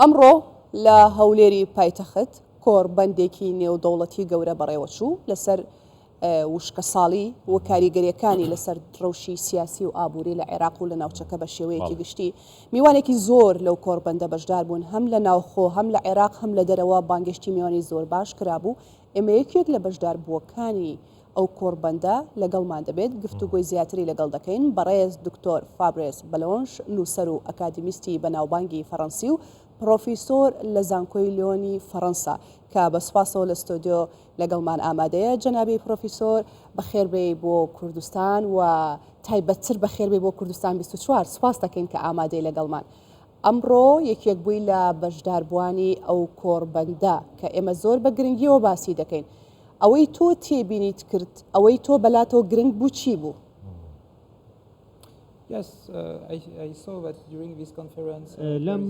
ئەمڕۆ لە هەولێری پایتەخت کۆڕبەندێکی نێودەوڵەتی گەورە بەڕێوەچوو لەسەر وشکەساڵی و کاریگەریەکانی لەسەر ڕەوشی سیاسی و ئابووری لە عێراق و لە ناوچەکە بە شێوەیەکی گشتی. میوانێکی زۆر لەو کۆڕبەندە بەشدار بوون هەم لە ناوخۆ هەم لە عێراق هەم لە دەرەوە بانگێشتی میوانی زۆر باش کرابوو. ئێمە یەکێک لە بەشداربووەکانی ئەو کۆڕبەندە لەگەڵمان دەبێت، گفتوگۆی زیاتری لەگەڵ دەکەین، بەڕێز دکتۆر فابرێس بەلۆنش، نووسەر و ئەکادیمیستی بەناوبانگی فەڕەنسی و پڕۆفیسۆر لە زانکۆی لیۆنی فەڕەنسا، کە بە سوپاسەوە لە ستۆدیۆ لەگەڵمان ئامادەیە. جەنابی پڕۆفیسۆر بەخێربێی بۆ کوردستان و تایبەتتر بەخێربێی بۆ کوردستان 24، سوپاس دەکەین کە ئامادەی لەگەڵمان. ئەمڕۆ یەکێک بووی لە بەشداربووانی ئەو کۆڕبەندە کە ئێمە زۆر بە گرنگیەوە باسی دەکەین. ئەوەی تۆ تێبینیت کرد، ئەوەی تۆ بەلاتەوە گرنگ بوو چی بوو؟ لەم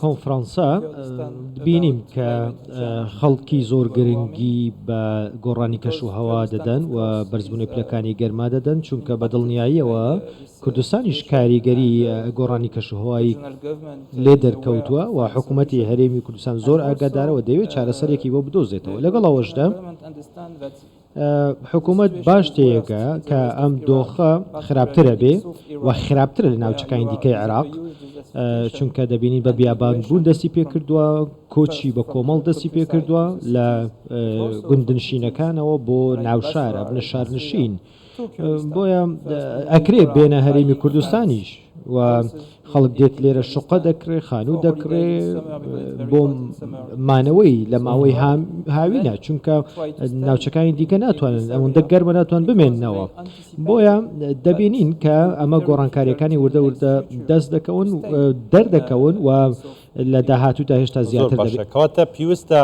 کۆنفرانسە بینیم کە خەڵکی زۆر گرنگی بە گۆڕانی کەشوهەوا دەدەن و بەرزبوونەوەی پلەکانی گەرما دەدەن، چونکە بە دڵنیاییەوە کوردستانیش کاریگەری گۆڕانی کەشوهەوای لێ دەرکەوتووە و حکوومەتی هەرێمی کوردستان زۆر ئاگادارە و دەیەوێت چارەسەرێکی بۆ بدۆزێتەوە. لەگەڵ ئەوەشدا حکوومەت باش تێیەگا کە ئەم دۆخە خراپترە بێ و خراپترە لە ناوچەکانی دیکەی عێراق، چونکە دەبینین بە بیابانبوون دەستی پێکردووە، کۆچی بە کۆمەڵ دەستی پێکردووە لە گوندنشینەکانەوە بۆ ناوشار، ئەبنە شارنشین. بۆیە ئەکرێ بێنە هەرێمی کوردستانیش و خەڵک دێت لێرە شوقە دەکڕێ خانوو دەکڕێ بۆ مانەوەی لە ماوەی هاوینە چونکە ناوچەکانی دیکە ناتوانن ئەوەندە گەرمە ناتوان بمێننەوە بۆیە دەبینین کە ئەمە گۆڕانکاریەکانی وردە وردە دەست دەکەون دەردەکەون و لە داهاتوودا هێشتا زیاتر دەبێت. کەواتە پێویستە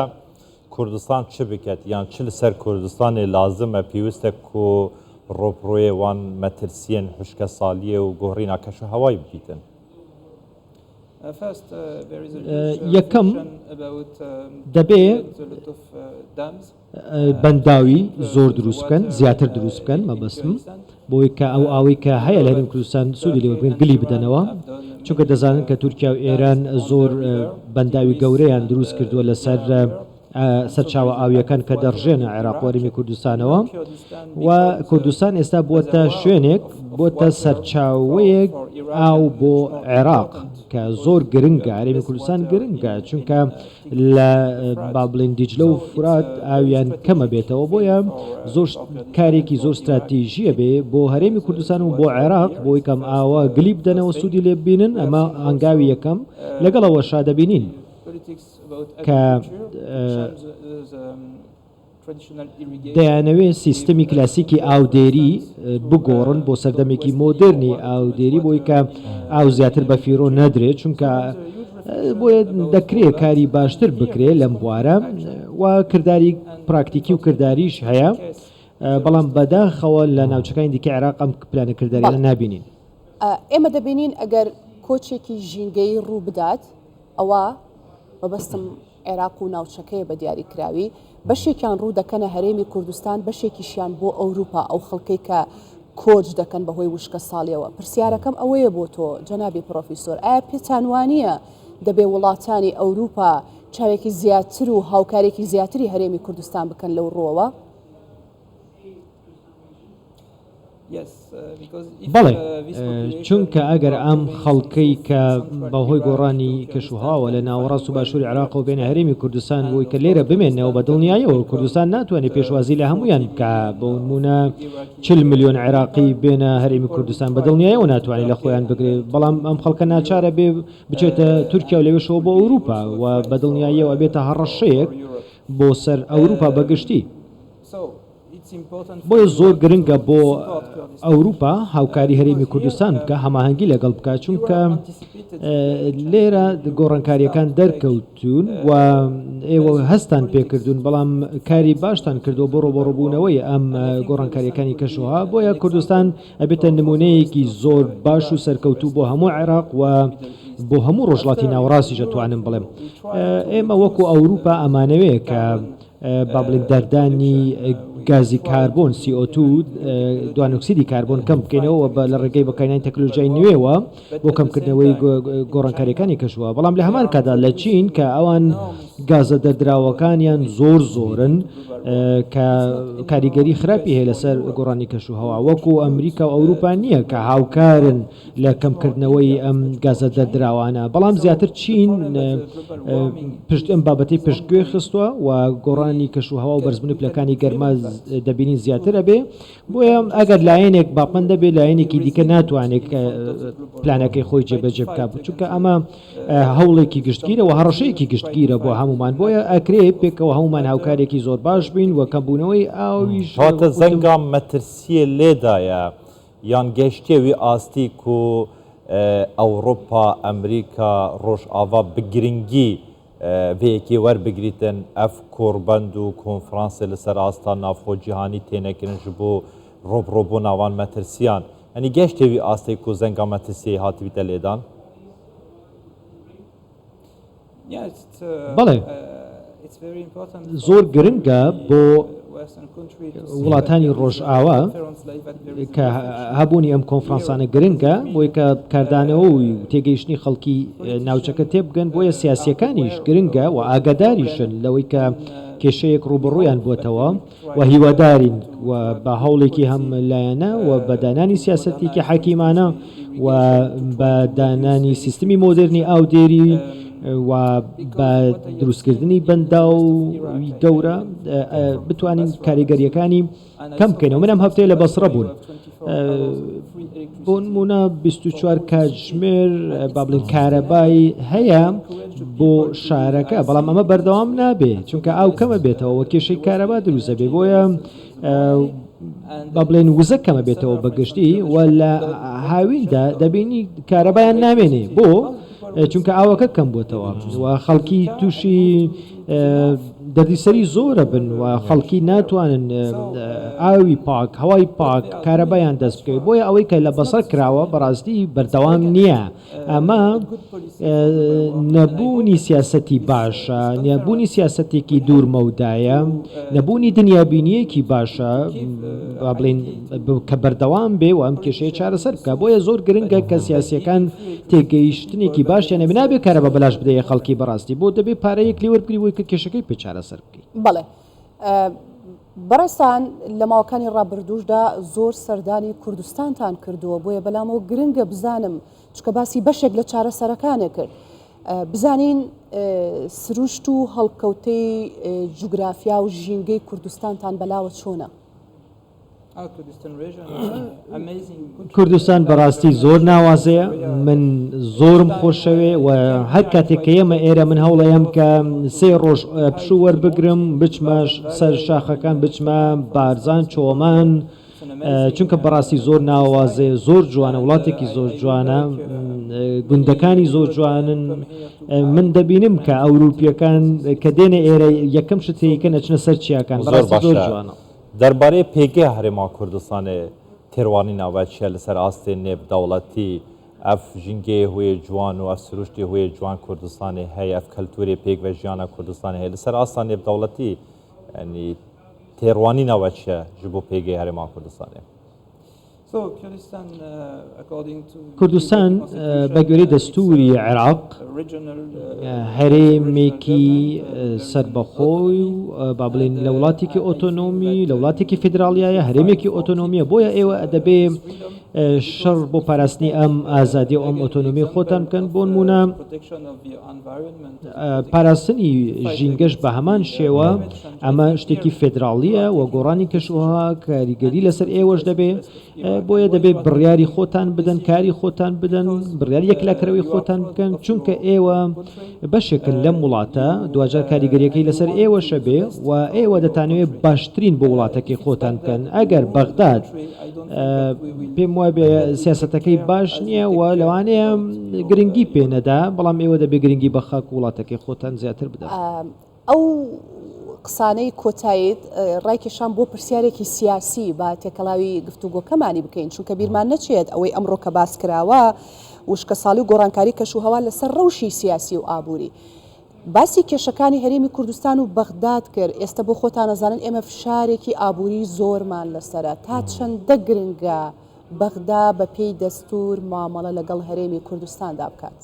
کوردستان چ بکەت یان چ لەسەر کوردستانێ لازمە پێویستە کو ڕۆپڕۆێ وان مەترسیەن حشکەسالیێ و گۆڕینا کەشوهەوای بکیتن؟ یەکەم دەبێ بەنداوی زۆر دروست بکەن زیاتر دروست بکەن مەبەستم بۆی کە ئەو ئاوەی کە هەیە لە هەرێمی کوردستان سوودی لێ وەربگرن گلی بدەنەوە چونکە دەزانن کە تورکیا و ئێران زۆر بەنداوی گەورەیان دروست کردووە لەسەر سەرچاوە ئاویەکان کە دەڕژێنە عێراق و هەرێمی کوردستانەوە و کوردستان ئێستا بووەتە شوێنێک بۆتە سەرچاوەیەک ئاو بۆ عێراق کە زۆر گرنگە هەرێمی کوردستان گرنگە چونکە لە با بڵێین دیجلە و فورات ئاویان کەمە بێتەوە بۆیە زۆر کارێکی زۆر ستراتیژیە بێ بۆ هەرێمی کوردستان و بۆ عێراق بۆی کەم ئاوە گلی بدەنەوە سوودی لێ ببینن ئەمە هەنگاوی یەکەم لەگەڵ ئەوەشا دەبینین کە دەیانەوێت سیستمی کلاسیکی ئاودێری بگۆڕن بۆ سەردەمێکی مۆدێرنی ئاودێری بۆی کە ئاو زیاتر بە فیرۆ نەدرێت چونکە بۆیە دەکرێت کاری باشتر بکرێت لەم بوارە و کرداری پراکتیکی و کرداریش هەیە بەڵام بەداخەوە لە ناوچەکانی دیکە عێراق ئەم پلانە کرداریانە نابینین. ئێمە دەبینین ئەگەر کۆچێکی ژینگەیی ڕوو بدات ئەوا مەبەستم عێراق و ناوچەکەیە بە دیاریکراوی، بەشێکیان ڕوو دەکەنە هەرێمی کوردستان، بەشێکیشیان بۆ ئەوروپا، ئەو خەڵکەی کە کۆچ دەکەن بەهۆی وشکەساڵیەوە. پرسیارەکەم ئەوەیە بۆ تۆ جەنابی پڕۆفیسۆر، ئایا پێتان وانییە دەبێ وڵاتانی ئەوروپا چاوێکی زیاتر و هاوکارێکی زیاتری هەرێمی کوردستان بکەن لەو ڕووەوە؟ بەڵێ، چونکە ئەگەر ئەم خەڵکەی کە بەهۆی گۆڕانی کەشوهەواوە لە ناوەڕاست و باشووری عێراقەوە بێنە هەرێمی کوردستان بۆی کە لێرە بمێننەوە بە دڵنیاییەوە کوردستان ناتوانێت پێشوازی لە هەموویان بکا بۆ نموونە 40 ملیۆن عێراقی بێنە هەرێمی کوردستان بە دڵنیایەوە ناتوانێت لە خۆیان بگرێت بەڵام ئەم خەڵکە ناچارە بێ بچێتە تورکیا و لەوێشەوە بۆ ئەوروپا و بە دڵنیاییەوە ئەبێتە هەڕەشەیەک بۆ سەر ئەوروپا بە گشتی. بۆیە زۆر گرنگە بۆ ئەوروپا هاوکاری هەرێمی کوردستان بکا، هەماهەنگی لەگەڵ بکا، چونکە لێرە گۆڕانکارییەکان دەرکەوتوون و ئێوە هەستتان پێکردوون، بەڵام کاری باشتان کردووە بۆ ڕووبەڕووبوونەوەی ئەم گۆڕانکارییەکانی کەشوهەوا، بۆیە کوردستان ئەبێتە نموونەیەکی زۆر باش و سەرکەوتوو بۆ هەموو عێراق و بۆ هەموو ڕۆژهەڵاتی ناوەڕاستیش ئەتوانم بڵێم ئێمە وەکو ئەوروپا ئەمانەوێ کە با بڵێین دەردانی گازی کاربۆن، CO2، دوانۆکسیدی کاربۆن کەم بکەینەوە و لە ڕێگەی بەکارهێنانی تەکنەلۆژیای نوێوە بۆ کەمکردنەوەی گۆڕانکارییەکانی کەشوهەوا. بەڵام لە هەمان کاتدا لە چین کە ئەوان گازە دەردراوەکانیان زۆر زۆرن کە کاریگەری خراپی هەیە لەسەر گۆڕانی کەشوهەوا، وەکو ئەمریکا و ئەوروپا نییە کە هاوکارن لە کەمکردنەوەی ئەم گازە دەردراوانە، بەڵام زیاتر چین پشت ئەم بابەتەی پشتگوێ خستووە و گۆڕانی کەشوهەوا و بەرزبوونی پلەکانی گەرما دەبینین زیاتر ئەبێ، بۆیە ئەگەر لایەنێک باپەند بێ لایەنێکی دیکە ناتوانێت پلانەکەی خۆی جێبەجێ بکات، چونکە ئەمە هەوڵێکی گشتگیرە و هەڕەشەیەکی گشتگیرە بۆ هەموومان، بۆیە ئەکرێ پێکەوە هەموومان هاوکارێکی زۆر باش بین و کەمبوونەوەی ئاویش کەواتە زەنگا مەترسییە لێدایە یان گەیشتیە وی ئاستی کو ئەوروپا، ئەمریکا، ڕۆژئاڤا بە گرنگی ڤێ یەکێ وەربگریتن، ئەف کۆڕبەند و کۆنفرانسێ لە سەر ئاستا ناوخۆ جیهانی تێنەکرن ژ بۆ ڕۆبڕۆ بۆنا وان مەترسیان. یەنی گەیشتیە وی ئاستێ کو زەنگا مەترسیەی هاتبیتە لێدان؟ بەڵێ زۆر گرنگە بۆ وڵاتانی ڕۆژئاوا کە هەبوونی ئەم کۆنفرانسانە گرنگە بۆی کە کاردانەوە و تێگەیشتنی خەڵکی ناوچەکە تێبگەن بۆیە سیاسیەکانیش گرنگە و ئاگاداریشن لەوەی کە کێشەیەک ڕووبەڕوویان بووەتەوە و هیوادارین و بە هەوڵێکی هەم لایەنە و بە دانانی سیاسەتێکی حەکیمانە و بە دانانی سیستمی مۆدێرنی ئاودێری و بە دروستکردنی بەنداوی گەورە بتوانین کاریگەریەکانی کەم بکەینەوە. من ئەم هەفتەیە لە بەسڕە بوون. بۆ نمونە 24 کاتژمێر با بڵێن کارەبای هەیە بۆ شارەکە بەڵام ئەمە بەردەوام نابێ چونکە ئاو کەمە بێتەوە وە کێشەی کارەبا دروستە بێ بۆیە با بڵێن وزە کەمە بێتەوە بەگشتی و لە هاویندا دەبینی کارەبایان نامێنێ بۆ چونکە ئاوەکە کەم بووتەوە و خەڵکی تووشی دەردیسەری زۆرە بن و خەڵکی ناتوانن ئاوی پاک هەوای پاک کارەبایان دەست بکەوێت بۆیە ئەوەی کە لە بەسڕە کراوە بەڕاستی بەردەوام نییە ئەمە نەبوونی سیاسەتی باشە نەبوونی سیاسەتێکی دوور مەودایە نەبوونی دنیابینیەکی باشە با بڵێین کە بەردەوام بێ و ئەم کێشەیە چارەسەر بکە بۆیە زۆر گرنگە کە سیاسیەکان تێگەیشتنێکی باشیان هەبێ نابێ کارەبا بەلاش بدەیە خەڵکی بەڕاستی بۆ دەبێ پارەیەک لێ وەربگری بۆی کە کێشەکەی پێ چارەسەر بکەی. بەڵێ بەڕێزتان لە ماوەکانی ڕابردووشدا زۆر سەردانی کوردستانتان کردووە بۆیە بەلامەوە گرنگە بزانم چونکە باسی بەشێک لە چارەسەرەکانە کرد بزانین سروشت و هەڵکەوتەی جوگرافیا و ژینگەی کوردستانتان بەلاوە چۆنە؟ کوردستان بەڕاستی زۆر ناوازەیە من زۆرم خۆشەوێ و هەر کاتێک کە یەمە ئێرە من هەوڵەیەم کە سێ ڕۆژ پشوو وەربگرم بچمە سەر شاخەکان بچمە بارزان چۆمان چونکە بەڕاستی زۆر ناوازەیە زۆر جوانە وڵاتێکی زۆر جوانە گوندەکانی زۆر جوانن من دەبینم کە ئەوروپیەکان کە دێنە ئێرە یەکەم شت تێیکەن ئەچنە سەر چیاکان زۆر بەڕاستی زۆر باشە جوانە. دەربارەی پێگەی هەرێما کوردستانێ تێروانینا وە چیە لەسەر ئاستێ نێڤ دەوڵەتی ئەف ژینگەیێ هویێ جوان و ئەف سروشتێ هویێ جوان کوردستانێ هەیە ئەف کەلتورێ پێکڤە ژیانا کوردستانێ هەیە لەسەر ئاستا نێڤ دەوڵەتی یانی تێڕوانینا وە چیە ژ بۆ پێگەی هەرێما کوردستانێ؟ کوردستان بە گوێرەی دەستووری عێراق هەرێمێکی سەربەخۆی و با بڵێین لە وڵاتێکی ئۆتۆنۆمی لە وڵاتێکی فیدراڵیایە هەرێمێکی ئۆتۆنۆمیە بۆیە ئێوە دەبێ شەڕ بۆ پاراستنی ئەم ئازادی و ئەم ئۆتۆنۆمی خۆتان بکەن بۆ نمونە پاراستنی ژینگەش بە هەمان شێوە ئەمە شتێکی فێدراڵییە و گۆڕانی کەشوهەوا کاریگەری لەسەر ئێوەش دەبێ، بۆیە دەبێ بڕیاری خۆتان بدەن، کاری خۆتان بدەن، بڕیاری یەکلاکەرەوەی خۆتان بکەن، چونکە ئێوە بەشێکن لەم وڵاتە، دواجار کاریگەرییەکەی لەسەر ئێوەشە بێ و ئێوە دەتانەوێ باشترین بۆ وڵاتەکەی خۆتان بکەن، ئەگەر بەغداد پێم وابێ سیاسەتەکەی باش نییە و لەوانەیە گرنگی پێ نەدا، بەڵام ئێوە دەبێ گرنگی بە خاک و وڵاتەکەی خۆتان زیاتر بدەن. ئەو قسانەی کۆتایت ڕایکێشام بۆ پرسیارێکی سیاسی با تێکەڵاوی گفتوگۆکەمانی بکەین، چونکە بیرمان نەچێت ئەوەی ئەمڕۆ کە باس کراوە وشکەساڵی و گۆڕانکاری کەشوهەوا لەسەر ڕەوشی سیاسی و ئابووری. باسی کێشەکانی هەرێمی کوردستان و بەغداد کرد، ئێستە بۆ خۆتان ئەزانن ئێمە فشارێکی ئابووری زۆرمان لەسەرە، تا چەندە گرنگە بەغدا بە پێی دەستوور مامەڵە لەگەڵ هەرێمی کوردستاندا بکات؟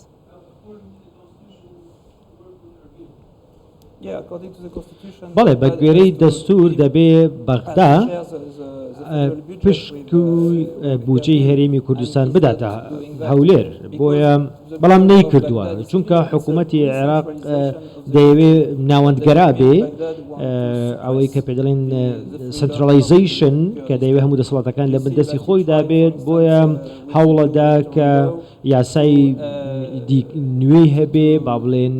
بەڵێ بە گوێرەی دەستوور دەبێ بەغدا پشک و بودجەی هەرێمی کوردستان بداتە هەولێر بۆیە بەڵام نەیکردووە چونکە حکوومەتی عێراق دەیەوێ ناوەندگەرا بێ ئەوەی کە پێ دەڵێن centralization کە دەیەوێ هەموو دەسەڵاتەکان لە بن دەستی خۆیدا بێت بۆیە هەوڵەدا کە یاسای نوێی هەبێ با بڵێن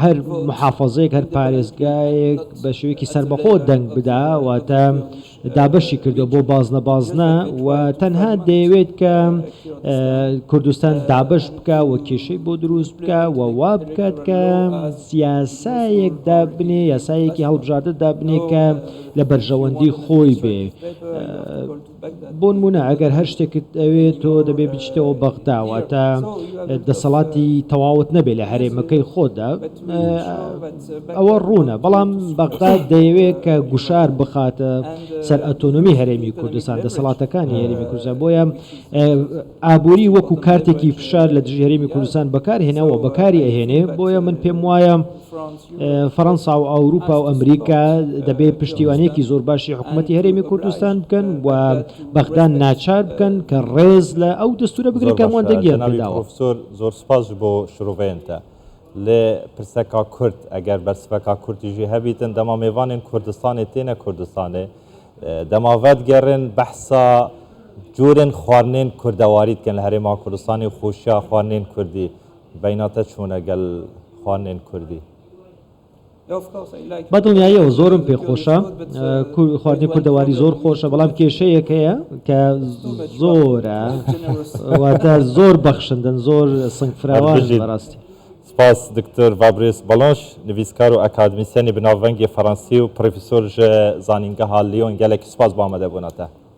هەر محافەزەیەک هەر پارێزگایەک بە شێوەیەکی سەربەخۆ دەنگ بدا واتە دابەشی کردو بۆ بازنە بازنە و تەنها دەیەوێت کە کوردستان دابەش بکە و کێشەی بۆ دروست بکە و وا بکات کە سیاسایەک دابنێ یاسایەکی هەڵبژاردە دابنێ کە لە بەرژەوەندی خۆی بێ. بۆنمونە ئەگەر هەر شتێکت ئەوێ تۆ دەبێ بچیتەوە بەغدا واتە دەسەڵاتی تەواوت نەبێ لە هەرێمەکەی خۆتدا ئەوە ڕوونە بەڵام بەغدا دەیەوێت کە گوشار بخاتە سەر ئەتۆنۆمی هەرێمی کوردستان دەسەڵاتەکانی هەرێمی کوردستان بۆیە ئابووری وەکو کارتێکی فشار لە دژی هەرێمی کوردستان بەکارهێناوە بەکاری ئەهێنێ بۆیە من پێم وایە فەرەنسا و ئەوروپا و ئەمریکا دەبێ پشتیوانییەکی زۆر باشی حکوومەتی هەرێمی کوردستان بکەن و بەغدا ناچار بکەن کە ڕێز لە ئەو دەستوورە بگرن زۆر کە هەمووان باشە دەنگیان جەنابی پێداوە. پرۆفسۆر زۆر سپاس ji bo şiroveyên te. Lê pirseka kurt eger bersiveka kurtî jî hebîtin dema mêvanên Kurdistanê têne Kurdistanê dema vedigerin behsa corên xwarinên kurdewarî dikin li Herêma Kurdistanê û xweşiya xwarinên kurdî. Beyna te çûne gel xwarinên kurdî. بە دڵنیاییەوە زۆرم پێ خۆشە خواردنی کوردەواری زۆر خۆشە بەڵام کێشەیەک هەیە کە زۆرە واتە زۆر بەخشندن زۆر سنگفراوان بەڕاستی. سپاس دکتۆر ڤابریس بەڵۆش نڤیسکار و ئەکادمیسیەنی بناوڤەنگی فەرەنسی و پرۆفیسۆر ژ زانینگەها لیۆن گەلێکی سپاس بۆ ئامادەبوونا تە.